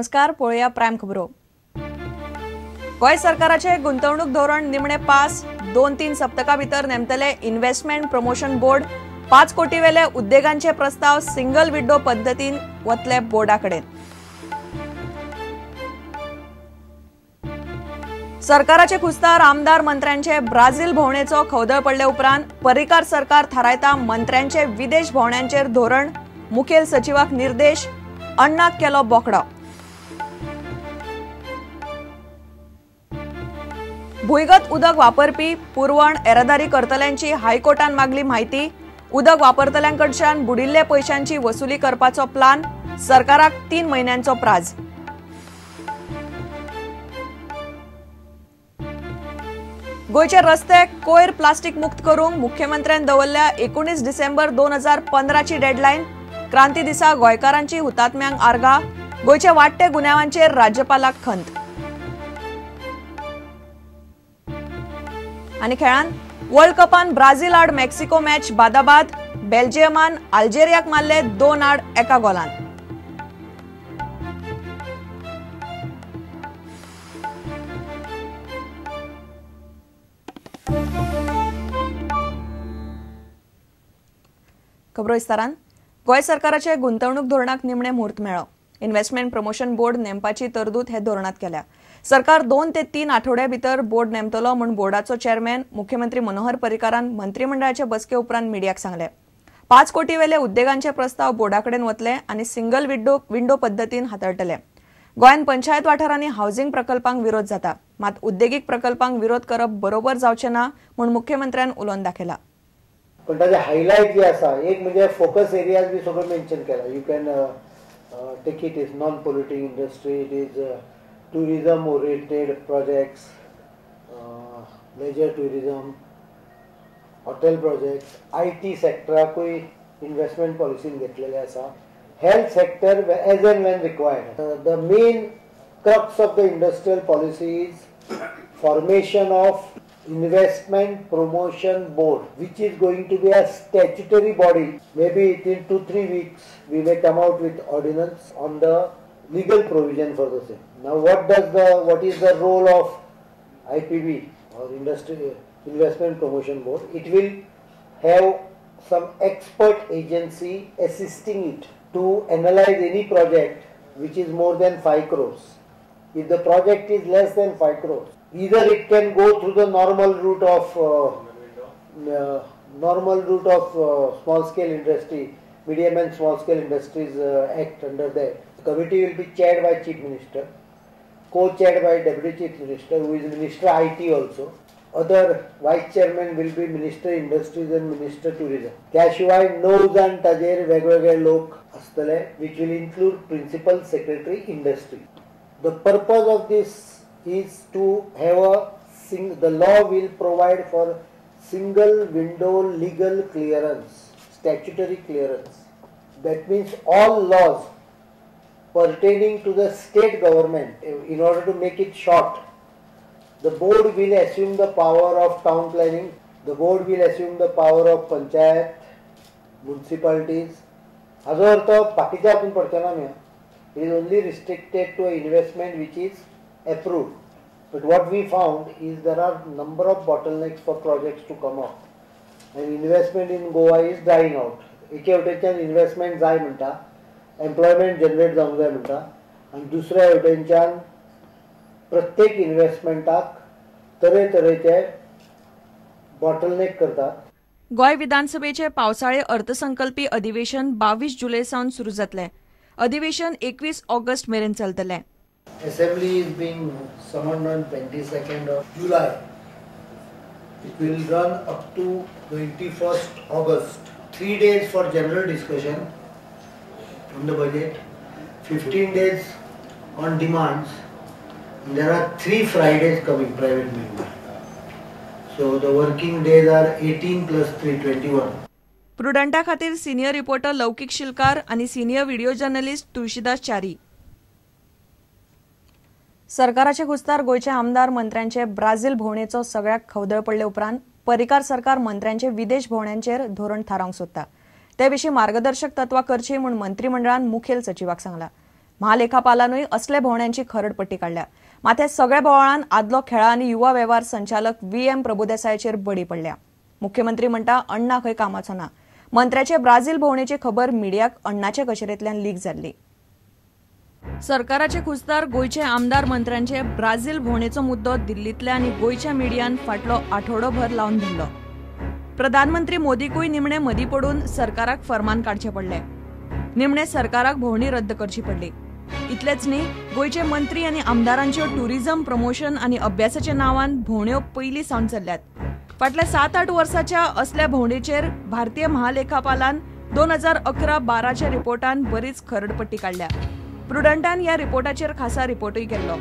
नमस्कार, पळोवया प्रायम खबरो. गोंय सरकाराचे गुंतवणूक धोरण निमणे पास, 2-3 सप्तका भितर नेमतले इन्व्हेस्टमेंट प्रमोशन बोर्ड. 5 कोटी वेले उद्देगांचे प्रस्ताव सिंगल विंडो पद्दतीन वतले बोर्डा कडेन. सरकाराचे खुस्तार आमदार मंत्र्यांचे ब्राझील भोंवडेचो खवदळ पडले उपरांत पर्रीकार सरकार थारायता मंत्र्यांचे विदेश भोंवड्यांचेर धोरण. मुखेल सचिवाक निर्देश, अण्णाक केलो बोकडो. भुंयगत उदक वापरपी पुरवण येरादारी करतल्यांची हायकोर्टान मागली म्हायती. उदक वापरतल्यांकडच्यान बुडिल्ल्या पयशांची वसुली करपाचो प्लान, सरकाराक 3 म्हयन्यांचो प्राज. गोंयचे रस्ते कोयर प्लास्टीक मुक्त करूंक मुख्यमंत्र्यान दवरल्या 19 डिसेंबर 2015ची डेडलायन. क्रांती दिसा गोंयकारांची हुतात्म्यांक आर्गां. गोंयच्या वाडट्या गुन्यांवांचेर राज्यपालाक खंत. आनी खेळान वर्ल्ड कपान ब्राझील आड मेक्सिको मॅच बादाबाद. बेल्जियमान अल्जेरियाक मारले 2-1 गोलान. खबरो विस्तारान. गोंय सरकाराचे गुंतवणूक धोरणाक निमणे म्हूर्त मेळ्ळो. इन्व्हेस्टमेंट प्रमोशन बोर्ड नेमपाची तरतूद हे धोरणात केल्या. सरकार 2 ते 3 आठवड्या भितर बोर्ड नेमतलो म्हूण बोर्डाचो चेअरमॅन मुख्यमंत्री मनोहर पर्रीकारान मंत्रिमंडळाचे बसके उपरांत मिडियाक सांगले. 5 कोटी वेले उद्देगांचे प्रस्ताव बोर्डा कडेन वतले आनी सिंगल विंडो पद्दतीन हाताळटले. गोंयांत पंचायत वाठारांनी हावसिंग प्रकल्पांक विरोध जाता, मात उद्देगीक प्रकल्पांक विरोध करप बरोबर जावचें ना म्हूण मुख्यमंत्र्यान उलोवन दाखयला. पण ताजे हायलायट जे आसा, एक म्हणजे फोकस एरियाज बी सगळं मेन्शन केला. You can take it is non polluting industry, it is tourism oriented projects, leisure tourism, hotel projects, IT सेक्टराकूय investment पॉलिसीन घेतलेले आसा, health sector as and when required. The main crux of the industrial policy is formation of Investment Promotion Board, which is going to be a statutory body. Maybe within 2-3 weeks we may come out with ordinance on the legal provision for the same. Now what is the role of IPB or Industry Investment Promotion Board? It will have some expert agency assisting it to analyze any project which is more than 5 crores. If the project is less than 5 crores, either it can go through the normal route of small scale industry, medium and small scale industries act. Under that, the committee will be chaired by Chief Minister, co-chaired by Deputy Chief Minister, who is Minister IT also. Other vice chairman will be Minister Industries and Minister Tourism. त्या शिवाय 9 जाण ताजेर वेगवेगळे लोक आसतले, which will include Principal Secretary Industry. The purpose of this is to have a the law will provide for single window legal clearance, statutory clearance. That means all laws pertaining to the state government, in order to make it short, the board will assume the power of town planning, the board will assume the power of panchayat, municipalities. हाजो अर्थ बाकीच्या हातून पडचो ना आमी. It is only restricted to investment which is approved. But what we found is there are number of bottlenecks for projects to come up, and investment in Goa is dying out. एके वटेनच्यान investment जाय म्हणटा, employment generate जावंक जाय म्हणटा, आनी दुसऱ्या वटेनच्यान प्रत्येक इन्व्हेस्टमेंटाक तरेतरेचे बॉटलनेक करतात. गोंय विधानसभेचे पावसाळे अर्थसंकल्पी अधिवेशन 22 जुलय सावन सुरू जातलें. अधिवेशन 21 ऑगस्ट मेरेन चलतलें. Assembly is being summoned on 22nd of July. It will run up to 21st August. 3 days for general discussion on the budget, 15 days on demands. And there are 3 Fridays coming, private member. So the working days are 18 + 3, 21. प्रुडंटा खातीर senior reporter लौकिक शिलकार आनी senior video journalist Tulsidas Chari. सरकाराचे खुस्तार गोंयचे आमदार मंत्र्यांचे Brazil भोंवडेचो सगळ्याक खवदळ पडले उपरांत पर्रीकार सरकार मंत्र्यांचे विदेश भोंवड्यांचेर धोरण थारावंक सोदता. ते विशीं मार्गदर्शक तत्वां करची म्हूण मंत्रिमंडळान मुखेल सचिवाक सांगला. महालेखापालानूय असले भोंवड्यांची खरडपट्टी काडल्या. मात ह्या सगळ्या बोवाळान आदलो खेळा आनी युवा वेव्हार संचालक व्ही एम प्रभुदेसायाचेर बडी पडल्या. मुख्यमंत्री म्हणटा अण्णा खंय कामाचो ना. मंत्र्याचे ब्राझील भोंवडेची खबर मिडियाक अण्णाचे कचेरेंतल्यान लीक जाल्ली. सरकाराचे खुस्तार गोंयचे आमदार मंत्र्यांचे ब्राझील भोंवडेचो मुद्दो दिल्लींतल्या आनी गोंयच्या मिडियान फाटलो आठवडोभर लावन धरलो. प्रधानमंत्री मोदीकूय निमणे मदीं पडून सरकाराक फर्मान काडचें पडलें. निमणे सरकाराक भोंवडी रद्द करची पडली. इतलेंच न्ही, गोंयचे मंत्री आनी आमदारांच्यो टुरिझम प्रमोशन आनी अभ्यासाच्या नांवान भोंवड्यो पयलीं सावन चल्ल्यात. फाटल्या 7-8 वर्साच्या असल्या भोंवडेचेर भारतीय महालेखापालान 2011-12च्या रिपोर्टान बरीच खरडपट्टी काडल्या. प्रुडंटान ह्या रिपोर्टाचेर खासा रिपोर्टूय केल्लो.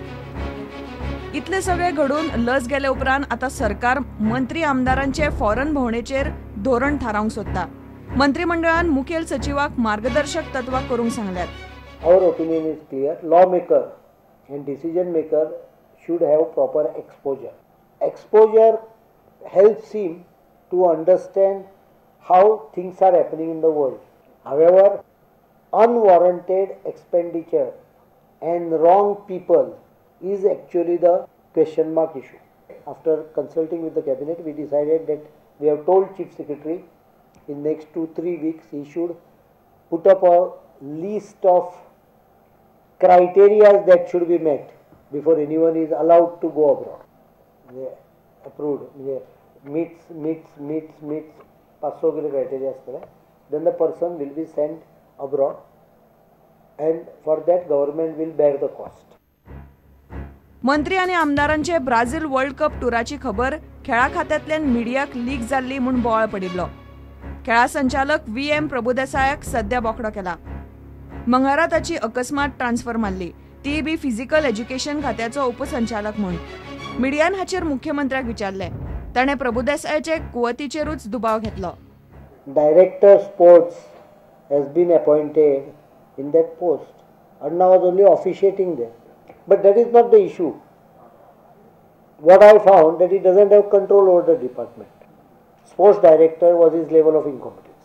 इतले सगळे घडून लज गेले उपरांत आतां सरकार मंत्री आमदारांचे फॉरन भोंवडेचेर धोरण थारावंक सोदता. मंत्रिमंडळान मुखेल सचिवाक मार्गदर्शक तत्वां करूंक सांगल्यात. Our opinion is clear. Lawmaker and decision maker should have proper exposure. Exposure helps him to understand how things are happening in the world. However, unwarranted expenditure and wrong people is actually the question mark issue. After consulting with the cabinet, we decided that we have told Chief Secretary in next 2-3 weeks he should put up a list of criteria that should be met before anyone is allowed to go abroad. Approved, meets, meets, meets, meets, 500 kilo criteria asla, then the person will be sent abroad and for that government will bear the cost. मंत्री आनी आमदारांचे Brazil world cup टुराची खबर खेळा खात्यांतल्यान मिडियाक leak जाल्ली म्हूण बोवाळ पडिल्लो. खेळा संचालक व्ही एम प्रभुदेसायाक सध्या बोकडो केला. मंगळारा ताची अकस्मात ट्रान्सफर मारली, ती बी फिजिकल एज्युकेशन खात्याचो उपसंचालक म्हूण. मिडियान हाचेर मुख्यमंत्र्याक विचारलें, ताणें प्रभुदेसायाचे कुवतीचेरूच दुबाव घेतलो. Director sports has been appointed in that post. Anna was only officiating there. But that is not the issue. What I found that he doesn't have control over the department. Sports director was his level of incompetence.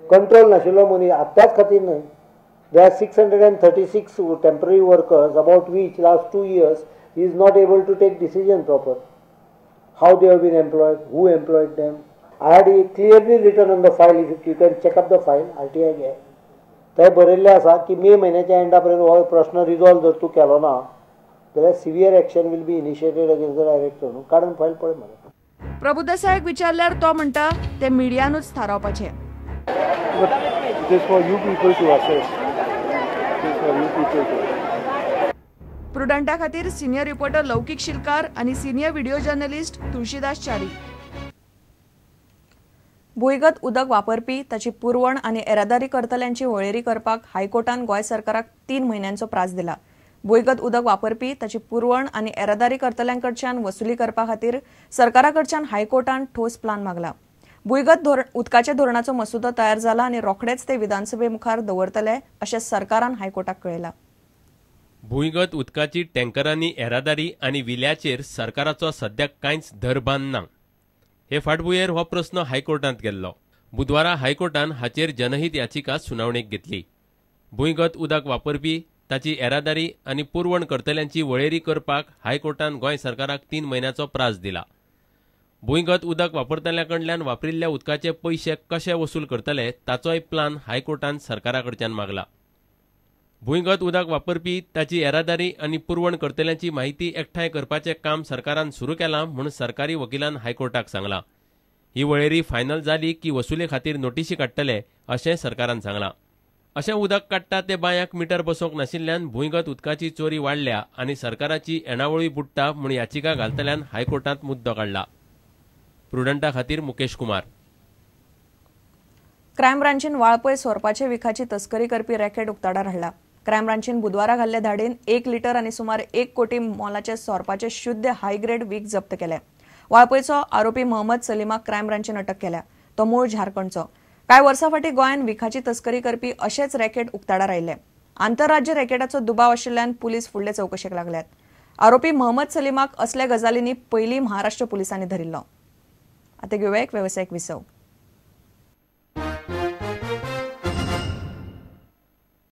Control नाशिल्लो मनीस आत्ताच खातीर न्हय. There are 636 temporary workers about which last 2 years he is not able to take decision proper. How they have been employed, who employed them. I had it clearly written on the file, if you can check up the file, RTI घे. थंय बरयल्लें आसा की मे म्हयन्याच्या Enda पर्यंत हो प्रश्न resolve जर तूं केलो ना जाल्यार severe action will be initiated against the director. न्हू काडून फायल पळय मरे. प्रभुदेसायाक विचारल्यार तो म्हणटा ते मिडियानूच थारावपाचें. प्रुडंटा खातीर सिनियर रिपोर्टर लौकीक शिलकार आनी senior video journalist Tulsidas Chari. भुंयगत उदक वापरपी, ताची पुरवण आनी येरादारी करतल्यांची वळेरी करपाक हायकोर्टान गोंय सरकाराक 3 म्हयन्यांचो प्रास दिला. भुंयगत उदक वापरपी, ताची पुरवण आनी येरादारी करतल्यांकडच्यान वसुली करपा खातीर सरकारा कडच्यान हायकोर्टान ठोस प्लान मागला. भुंयगत उदकाच्या धोरणाचो मसुदो तयार जाला आनी रोखडेच ते विधानसभे मुखार दवरतले अशें सरकारान हायकोर्टाक कळयलां. भुंयगत उदकाची टँकरांनी येरादारी आनी विल्याचेर सरकाराचो सद्याक कांयच धरबान ना. हे फाटभुंयेर हो प्रस्न हायकोर्टांत गेल्लो. बुधवारा हायकोर्टान हाचेर जनहीत याचिका सुनावणेक घेतली. भुंयगत उदक वापरपी, ताची येरादारी आनी पुरवण करतल्यांची वळेरी करपाक हायकोर्टान गोंय सरकाराक 3 म्हयन्याचो प्रास दिला. भुंयगत उदक वापरतल्या कडल्यान वापरिल्ल्या उदकाचे पयशे कशे वसूल करतले ताचोय प्लान हायकोर्टान सरकारा कडच्यान मागला. भुंयगत उदक वापरपी, ताची येरादारी आनी पुरवण करतल्यांची माहिती एकठांय करपाचें काम सरकारान सुरू केलां म्हूण सरकारी वकिलान हायकोर्टाक सांगलां. ही वळेरी फायनल जाली की वसुले खातीर नोटिशी काडटले अशें सरकारान सांगलां. अशें उदक काडटा ते बांयाक मिटर बसोवंक नाशिल्ल्यान भुंयगत उदकाची चोरी वाडल्या आनी सरकाराची येणावळूय बुडटा म्हूण याचिका घालतल्यान हायकोर्टांत मुद्दो काडला. प्रुडंटा खातीर मुकेश कुमार. क्रायम ब्रांचीन वाळपय सोरपाचे विखाची तस्करी करपी रॅकेट उक्ताडार हाडला. क्रायम ब्रांचीन बुधवारा घाल्ले धाडीन 1 लिटर आनी सुमार 1 कोटी मोलाचे सोरपाचे शुद्ध हायग्रेड वीख जप्त केले. वाळपयचो आरोपी मोहम्मद सलीमाक क्रायम ब्रांचीन अटक केल्या. तो मूळ झारखंडचो. कांय वर्सां फाटीं गोंयांत विखाची तस्करी करपी अशेच रॅकेट उक्ताडार आयिल्ले. आंतरराज्य रॅकेटाचो दुबाव आशिल्ल्यान पुलीस फुडले चवकशेक लागल्यात. आरोपी मोहम्मद सलीमाक असल्या गजालींनी पयलीं महाराष्ट्र पुलिसांनी धरिल्लो. आतां घेवया एक वेवसायीक विसव.